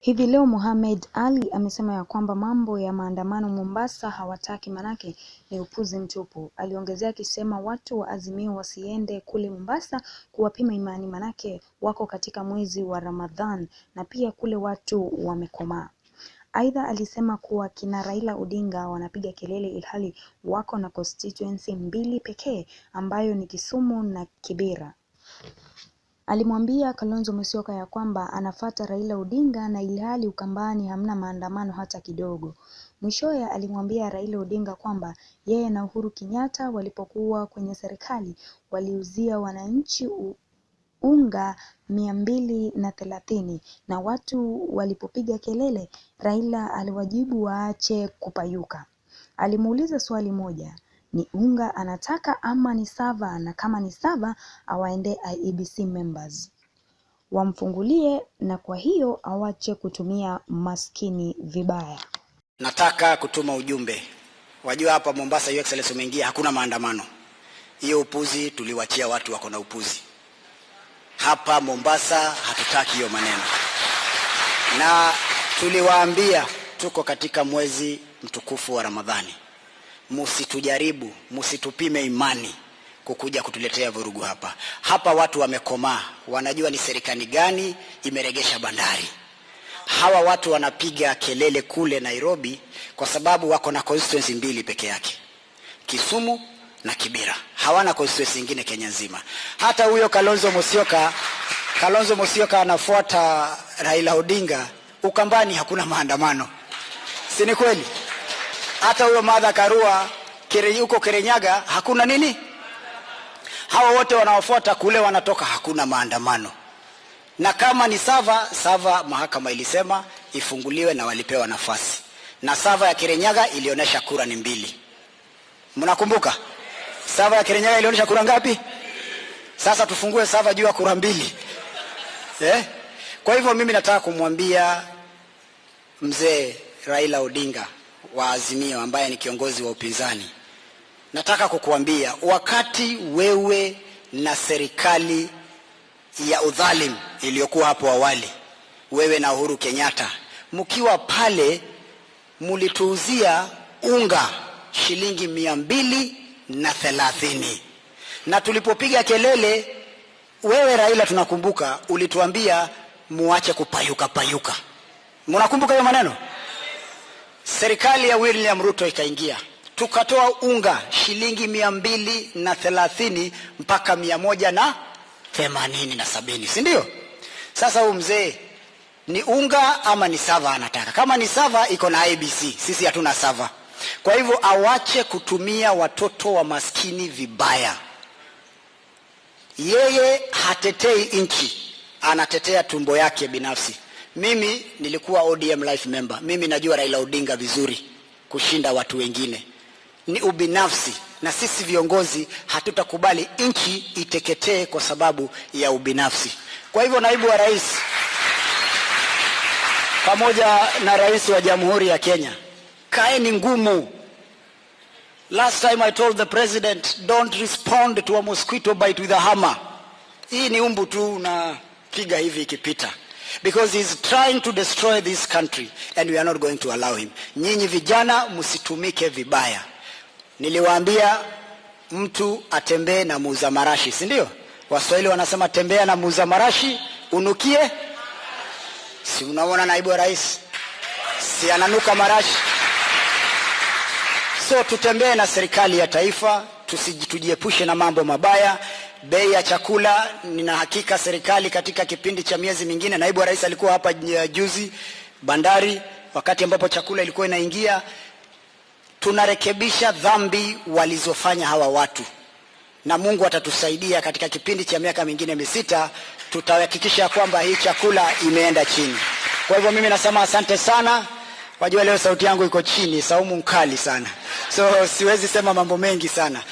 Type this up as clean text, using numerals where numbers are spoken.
Hivi leo Mohamed Ali amesema ya kwamba mambo ya maandamano Mombasa hawataki manake ni upuzi mtupu. Aliongezea akisema watu wa Azimio wasiende kule Mombasa kuwapima imani manake wako katika mwezi wa Ramadhan na pia kule watu wamekomaa. Aidha alisema kuwa kina Raila Odinga wanapiga kelele ilhali wako na constituency mbili pekee ambayo ni Kisumu na Kibera. Alimwambia Kalonzo Musyoka ya kwamba anafuata Raila Odinga na ilhali Ukambani hamna maandamano hata kidogo. Mwishowe alimwambia Raila Odinga kwamba yeye na Uhuru Kenyatta walipokuwa kwenye serikali waliuzia wananchi unga 230 na watu walipopiga kelele Raila aliwajibu waache kupayuka. Alimuuliza swali moja, ni unga anataka ama ni server, na kama ni server awaende IEBC members wamfungulie, na kwa hiyo awache kutumia maskini vibaya. Nataka kutuma ujumbe. Wajua hapa Mombasa, Your Excellency, umeingia, hakuna maandamano. Hiyo upuzi tuliwachia watu wako na upuzi. Hapa Mombasa hatutaki hiyo maneno, na tuliwaambia tuko katika mwezi mtukufu wa Ramadhani, musitujaribu, musitupime imani kukuja kutuletea vurugu hapa. Hapa watu wamekomaa, wanajua ni serikali gani imeregesha bandari. Hawa watu wanapiga kelele kule Nairobi kwa sababu wako na constituency mbili peke yake, Kisumu na Kibera. Hawana constituency nyingine Kenya nzima. Hata huyo Kalonzo Musyoka, Kalonzo Musyoka anafuata Raila Odinga, Ukambani hakuna maandamano, si ni kweli? Hata huyo Martha Karua huko Kirinyaga hakuna nini. Hawa wote wanaofuata kule wanatoka, hakuna maandamano. Na kama ni server, server mahakama ilisema ifunguliwe na walipewa nafasi, na server ya Kirinyaga ilionyesha kura ni mbili. Mnakumbuka server ya Kirinyaga ilionyesha kura ngapi? Sasa tufungue server juu ya kura mbili, eh? Kwa hivyo mimi nataka kumwambia mzee Raila Odinga wa Azimio ambaye ni kiongozi wa upinzani, nataka kukuambia wakati wewe na serikali ya udhalim iliyokuwa hapo awali, wewe na Uhuru Kenyatta mkiwa pale, mulituuzia unga shilingi 230, na tulipopiga kelele, wewe Raila, tunakumbuka ulituambia muache kupayuka payuka. Mnakumbuka hiyo maneno? Serikali ya William Ruto ikaingia, tukatoa unga shilingi 230 mpaka 180 na 70, si ndio? Sasa huyu mzee ni unga ama ni server anataka? Kama ni server iko na IEBC, sisi hatuna server. Kwa hivyo awache kutumia watoto wa maskini vibaya. Yeye hatetei nchi, anatetea tumbo yake binafsi. Mimi nilikuwa ODM life member, mimi najua Raila Odinga vizuri kushinda watu wengine. Ni ubinafsi, na sisi viongozi hatutakubali nchi iteketee kwa sababu ya ubinafsi. Kwa hivyo, naibu wa rais pamoja na rais wa Jamhuri ya Kenya, kaeni ngumu. Last time I told the president, "Don't respond to a mosquito bite with a hammer." Hii ni umbu tu unapiga hivi ikipita. Because he's trying to destroy this country and we are not going to allow him. Nyinyi vijana msitumike vibaya. Niliwaambia mtu atembee na muuza marashi, si ndio? Waswahili wanasema tembea na muuza marashi unukie. Si unaona naibu wa rais? Si ananuka marashi? So tutembee na serikali ya taifa, tujiepushe na mambo mabaya. Bei ya chakula, nina hakika serikali katika kipindi cha miezi mingine, naibu wa rais alikuwa hapa juzi bandari, wakati ambapo chakula ilikuwa inaingia. Tunarekebisha dhambi walizofanya hawa watu, na Mungu atatusaidia katika kipindi cha miaka mingine 6, tutahakikisha kwamba hii chakula imeenda chini. Kwa hivyo mimi nasema asante sana. Wajua leo sauti yangu iko chini, saumu nkali sana, so siwezi sema mambo mengi sana.